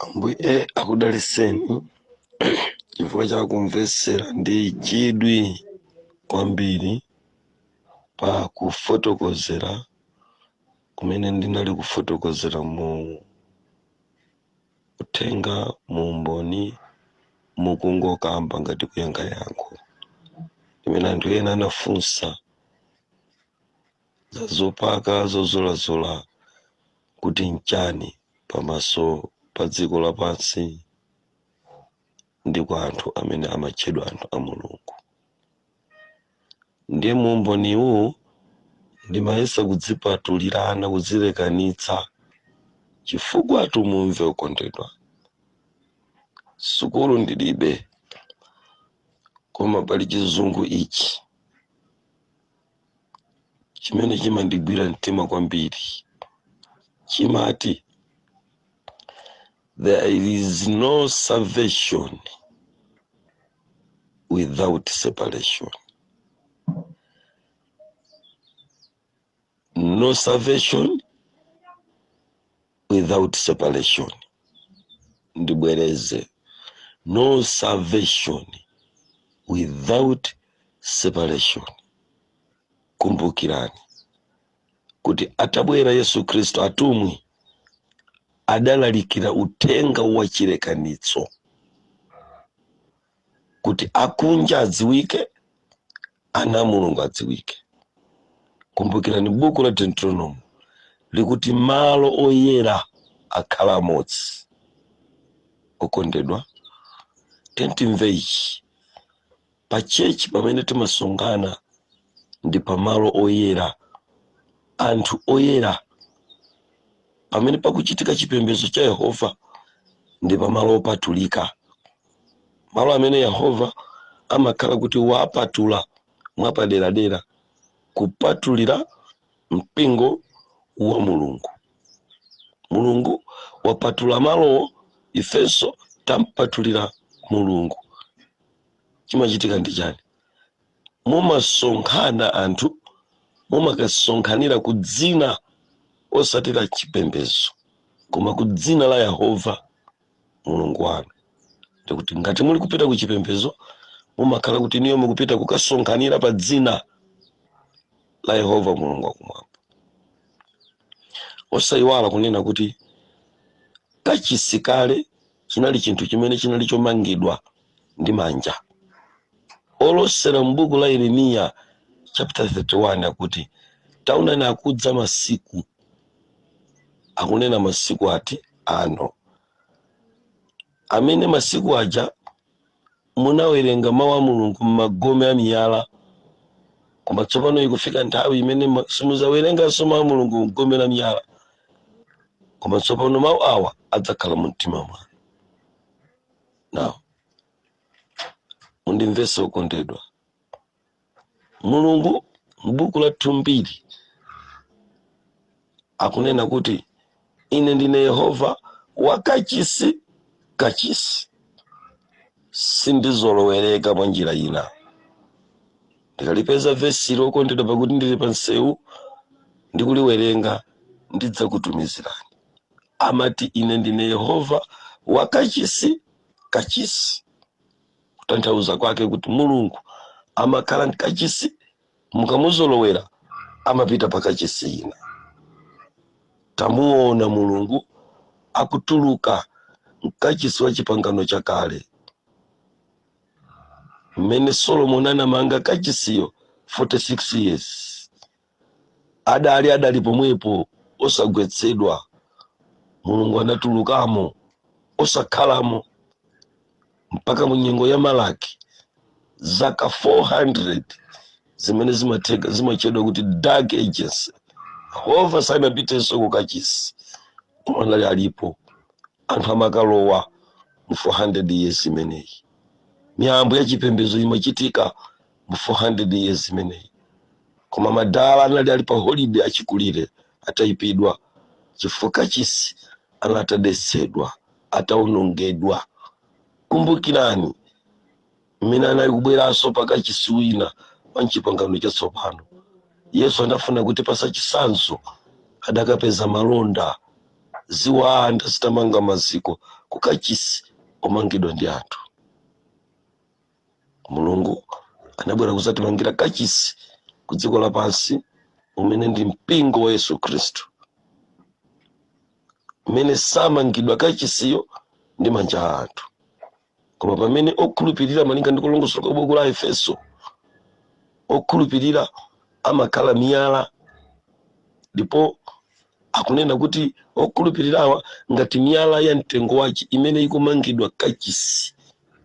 Ambuye akudalitseni chifukwa cha kumvetsera ndi chidwi kwambiri pa kufotokozera kumene ndinali kufotokozera mu uthenga, mu umboni, mukungokamba ngati kuyankha yankho limene anthu ena anafunsa za zopaka zozolazola kuti nchani pamaso pa dziko lapansi ndi kwa anthu amene amatchedwa anthu a Mulungu. Ndiye mu umboniwu ndimayesa kudzipatulirana, kudzilekanitsa, chifukwa tumumve okondedwa, sukulu ndilibe, koma pali chizungu ichi chimene chimandigwira mtima kwambiri. Chimati, "There is no salvation without separation. No salvation without separation." Ndibwereze, no salvation without separation. Kumbukirani kuti atabwera Yesu Khristu, atumwi adalalikira uthenga wa chilekanitso kuti akunja adziwike, ana a Mulungu adziwike. Kumbukirani buku la Deuteronomy likuti malo oyera akhala amodzi. Okondedwa, timve ichi: pa church pamene timasonkhana ndi pamalo oyera, anthu oyera. Pamene pakuchitika chipembedzo cha Yehova ndi pamalo opatulika, malo amene Yehova amakhala kuti wapatula mwapaderadera, kupatulira mpingo wa Mulungu. Mulungu wapatula malowo, ifenso tampatulira Mulungu. Chimachitika ndi chani? Mumasonkhana anthu, mumakasonkhanira ku dzina, osati la chipembedzo, koma ku dzina la Yehova Mulungu wanu. Ndikuti ngati muli kupita ku chipembedzo, mumakhala kuti niyo mukupita kukasonkhanira pa dzina la Yehova Mulungu wakumwamba. Osayiwala kunena kuti kachisi kale chinali chinthu chimene chinali chomangidwa ndi manja. Olosera m'buku la Yeremiya chapter 31 akuti, "Taonani, akudza masiku," akunena masiku ati ano, "amene masiku aja munawerenga mawu a Mulungu m'magome a miyala, koma tsopano ikufika nthawi imene simuzawerenganso mawu a Mulungu m'gome la miyala, koma tsopano mawu awa adzakhala mu mtima mwanu." Now mundimvese okondedwa, Mulungu m'buku la 2 Mbiri akunena kuti, "Ine ndine Yehova wakachisi kachisi, sindizolowereka mwa njira ina." Ndikalipeza vesi lokondedwa, pakuti ndili pa msewu ndikuliwerenga, ndidzakutumizirani. Amati, "Ine ndine Yehova wakachisi kachisi," kutanthauza kwake kuti Mulungu amakhala mkachisi, mukamuzolowera amapita pakachisi ina. Tamuona Mulungu akutuluka mkachisi wa chipangano chakale mmene Solomoni anamanga kachisiyo, 46 years adali pomwepo osagwetsedwa. Mulungu anatulukamo osakhalamo mpaka mu nyengo ya Malaki, zaka 400 zimene zimatheka zimatchedwa kuti Dark Ages. Yehova sanapitenso kukachisi, koma anali alipo, anthu amakalowa mu 400 years imeneyi. Miyambo ya chipembedzo imachitika mu 400 years imeneyi, koma madala anali ali pa holiday, achikulire atayipidwa, chifukwa kachisi anali atadetsedwa, atawonongedwa. Kumbukirani mmene anali kubweranso pakachisi wina wa mchipangano chatsopano, Yesu anafuna kuti pasa chitsanzo, adakapeza malonda. Ziwanda zitamanga maziko ku kachisi omangidwa ndi anthu. Mulungu anabwera kuzatimangira kachisi ku dziko lapansi, umene ndi mpingo wa Yesu Khristu, umene samangidwa kachisiyo ndi manja a anthu, koma pamene okhulupirira, malinga ndi kulongosola kwa buku la Efeso, okhulupirira amakhala miyala, ndipo akunena kuti okhulupirirawa ngati miyala ya mtengo wachi imene ikumangidwa kachisi,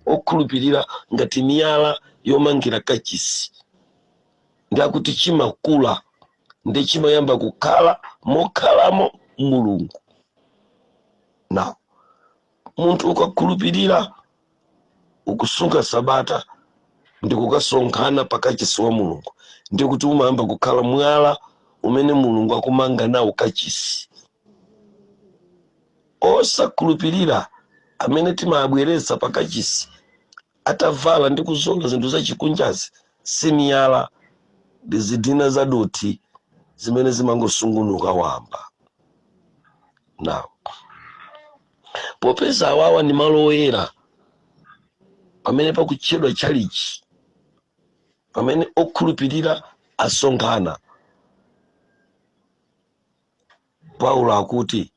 okhulupirira ngati miyala yomangira kachisi, ndi akuti chimakula ndi chimayamba kukhala mokhalamo Mulungu. Now, munthu ukakhulupirira, ukusunga sabata ndi kukasonkhana pakachisi wa Mulungu, ndi kuti umayamba kukhala mwala umene Mulungu akumanga nawo kachisi. Osakhulupirira amene timabweretsa pakachisi atavala ndi kuzola zinthu zachikunjazi si miyala, ndi zidina za dothi zimene zimangosungunuka wamba. Now, popeza awawa ndi malo oyera pamene pakutchedwa tchalichi, pamene okhulupirira asonkhana, Paulo akuti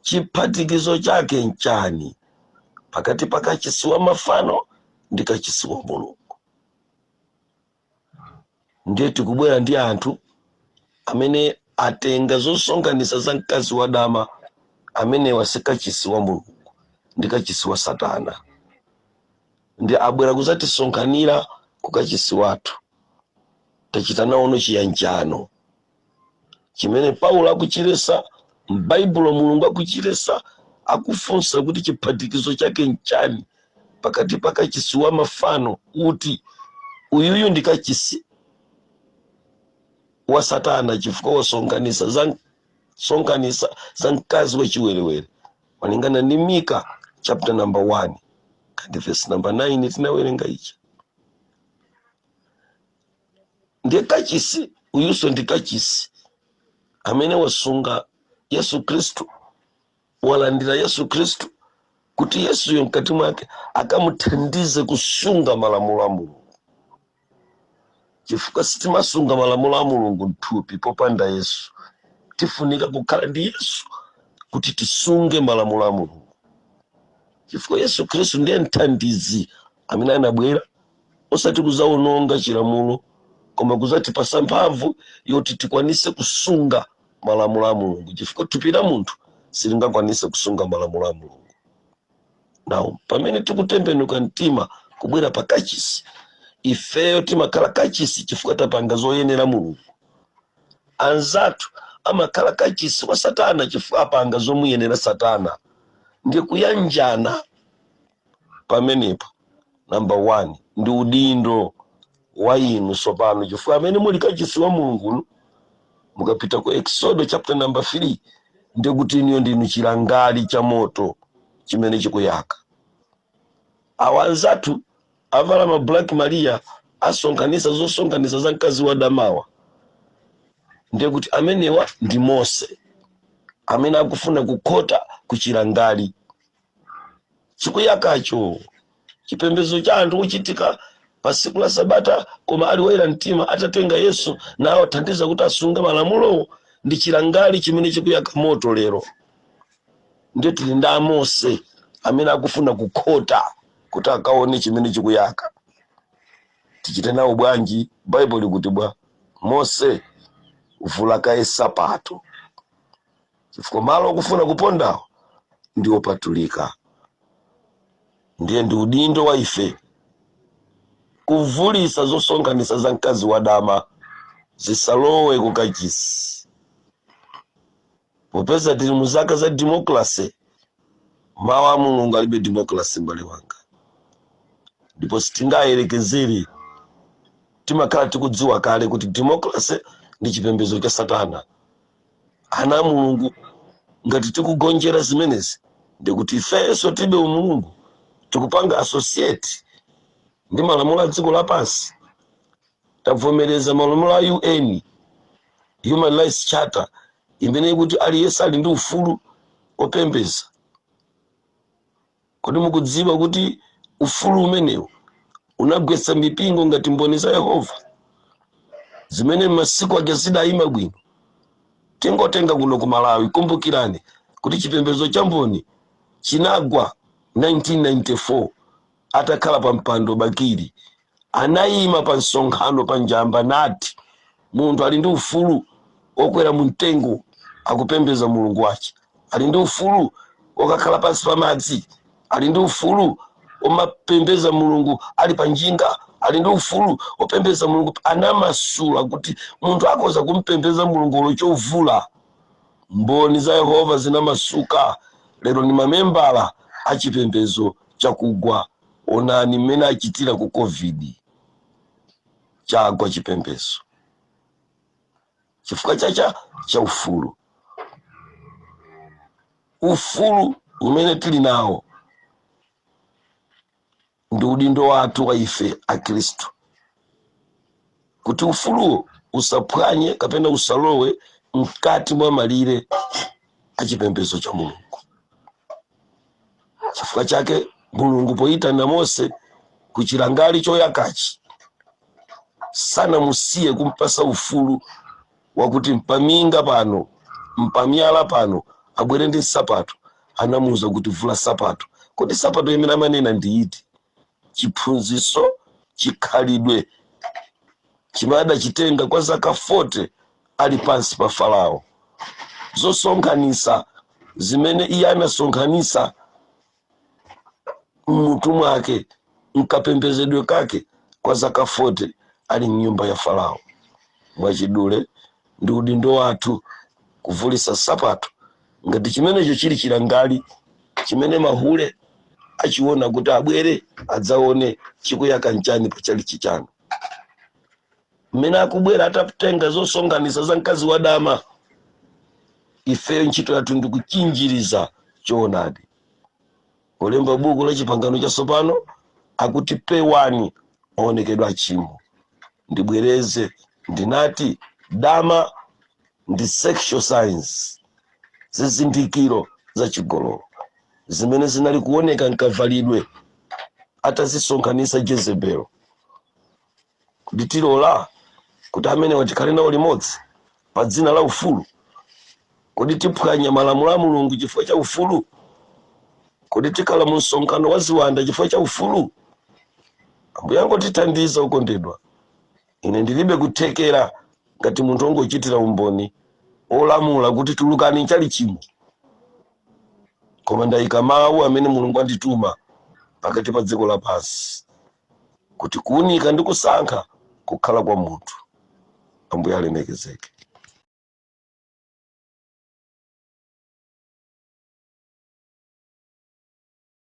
chiphatikizo chake nchani pakati pa kachisi wa mafano ndi kachisi wa Mulungu? Ndiye tikubwera ndi anthu amene atenga zosonkhanitsa za mkazi wadama. Amenewa si kachisi wa Mulungu, ndi kachisi wa Satana, ndi abwera kuzatisonkhanira ku kachisi wathu. Tachita nawono chiyanjano chimene Paulo akuchilesa m'Baibulo, Mulungu akuchilesa. Akufunsa kuti chiphatikizo chake nchani pakati pa kachisi wa mafano, kuti uyuyu ndi kachisi wa Satana chifukwa wasonkhanitsa za sonkhanitsa za mkazi wachiwerewere, malingana ndi Mika chapter number 1 kandi verse number 9 tinawerenga ichi. Ndiye kachisi uyuso ndi kachisi amene wasunga Yesu Khristu, walandira Yesu Khristu kuti Yesuyo mkati mwake akamuthandize kusunga malamulo a Mulungu, chifukwa sitimasunga malamulo a Mulungu mthupi popanda Yesu. Tifunika kukhala ndi Yesu kuti tisunge malamulo a Mulungu, chifukwa Yesu Khristu ndiye mthandizi amene anabwera osati kuzawononga chilamulo, koma kuzatipasa mphamvu yoti tikwanise kusunga malamulo a Mulungu, chifukwa thupi la munthu silingakwanise kusunga malamulo a Mulungu. Now, pamene tikutembenuka mtima kubwera pa kachisi, ifeyo timakhala kachisi chifukwa tapanga zoyenera Mulungu. Anzathu amakhala kachisi wa Satana chifukwa apanga zomuyenera Satana. Ndiye kuyanjana pamenepa, number one, ndi udindo wa inu tsopano, chifukwa amene muli kachisi wa Mulungu, mukapita ku Exodo chapter number 3, ndiye kuti inuyo ndinu chilangali cha moto chimene chikuyaka. Awa anzathu avala ma Black Maria, asonkhanitsa zosonkhanitsa za mkazi wa damawa, ndiye kuti amenewa ndi Mose amene akufuna kukhota ku chilangali chikuyakacho, chipembedzo cha anthu kuchitika pa tsiku la sabata, koma ali woyera mtima atatenga Yesu nawathandiza kuti asunge malamulowo, ndi chilangali chimene chikuyaka moto lero. Ndiye tili ndi Amose amene akufuna kukhota kuti akaone chimene chikuyaka. Tichite nawo bwanji? Baibulo likuti bwa Mose, vula kaye sapato, chifukwa malo okufuna kupondawo ndi opatulika. Ndiye ndi udindo wa ife kuvulisa zosonkhanitsa za mkazi wadama zisalowe ku kachisi. Popeza tili mu zaka za democracy, mawu a Mulungu alibe democracy, mbale wanga, ndipo sitingayerekezere. Timakhala tikudziwa kale kuti democracy ndi chipembedzo cha Satana. Ana a Mulungu, ngati tikugonjera zimenezi, ndikuti ifenso tibe umulungu, tikupanga associate ndi malamulo a dziko lapansi. Tavomereza malamulo a UN Human Rights Charter imene ikuti aliyense ali ndi ufulu. Opembeza, kodi mukudziwa kuti ufulu umenewu unagwetsa mipingo ngati Mboni za Yehova, zimene masiku ake zidayima bwino? Tingotenga kuno ku Malawi. Kumbukirani kuti chipembedzo cha Mboni chinagwa 1994 atakhala pa mpando Bakili. Anayima pa msonkhano pa Njamba nati munthu ali ndi ufulu wokwera mu mtengo akupembeza Mulungu wace, ali ndi ufulu wokakhala pansi pa madzi, ali ndi ufulu womapembeza Mulungu ali pa njinga, ali ndi ufulu wopembeza Mulungu. Anamasula kuti munthu akhoza kumpembeza Mulungu olo chovula. Mboni za Yehova zinamasuka, lero ni mamembala a chipembedzo chakugwa. Onani mmene achitira ku COVID. Chagwa chipembedzo chifukwa chacha cha ufulu. Ufulu umene tili nawo ndi udindo wathu wa ife Akhristu kuti ufuluwo usaphwanye kapena usalowe mkati mwa malire a chipembedzo cha Mulungu. Chifukwa chake Mulungu poyitana Mose ku chilangali choyakachi sanamusiye kumpasa ufulu wakuti mpaminga pano, mpamyala pano, abwere ndi nsapato. Anamuwuza kuti, "Vula sapato." Kodi sapato imene amanena ndi iti? Chiphunzitso, chikhalidwe chimene adachitenga kwa zaka 40 ali pansi pa Farao, zosonkhanitsa zimene iye anasonkhanitsa mmutu mwake, mkapembedzedwe kake kwa zaka 40 ali mnyumba ya Farao. Mwachidule, ndi udindo wathu kuvulisa sapato ngati chimenecho chili chilangali chimene mahule achiona kuti abwere adzaone chikuyaka nchani pa chalichi chanu. Mmene akubwera atatenga zosonkhanitsa za mkazi wa dama, ifeyo ntchito yathu ndi kuchinjiriza choonadi. Olemba buku la Chipangano Chatsopano akuti pewani maonekedwe a tchimo. Ndibwereze, ndinati dama ndi sexual signs, zizindikiro za chigololo zimene zinali kuoneka mkavalidwe atazisonkhanitsa Jezebelo. Kuti tilola kuti amene watikhale nawo limodzi pa dzina la ufulu? Kodi tiphwanya malamulo a Mulungu chifukwa cha ufulu? Kodi tikhala mu msonkhano wa ziwanda chifukwa cha ufulu? Ambuye angotithandiza. Ukondedwa, ine ndilibe kuthekera ngati munthu ongochitira umboni olamula kuti tulukani chalichimo, koma ndayika mawu amene Mulungu andituma pakati pa dziko lapansi kuti kuunika ndi kusankha kukhala kwa munthu. Ambuye alemekezeke.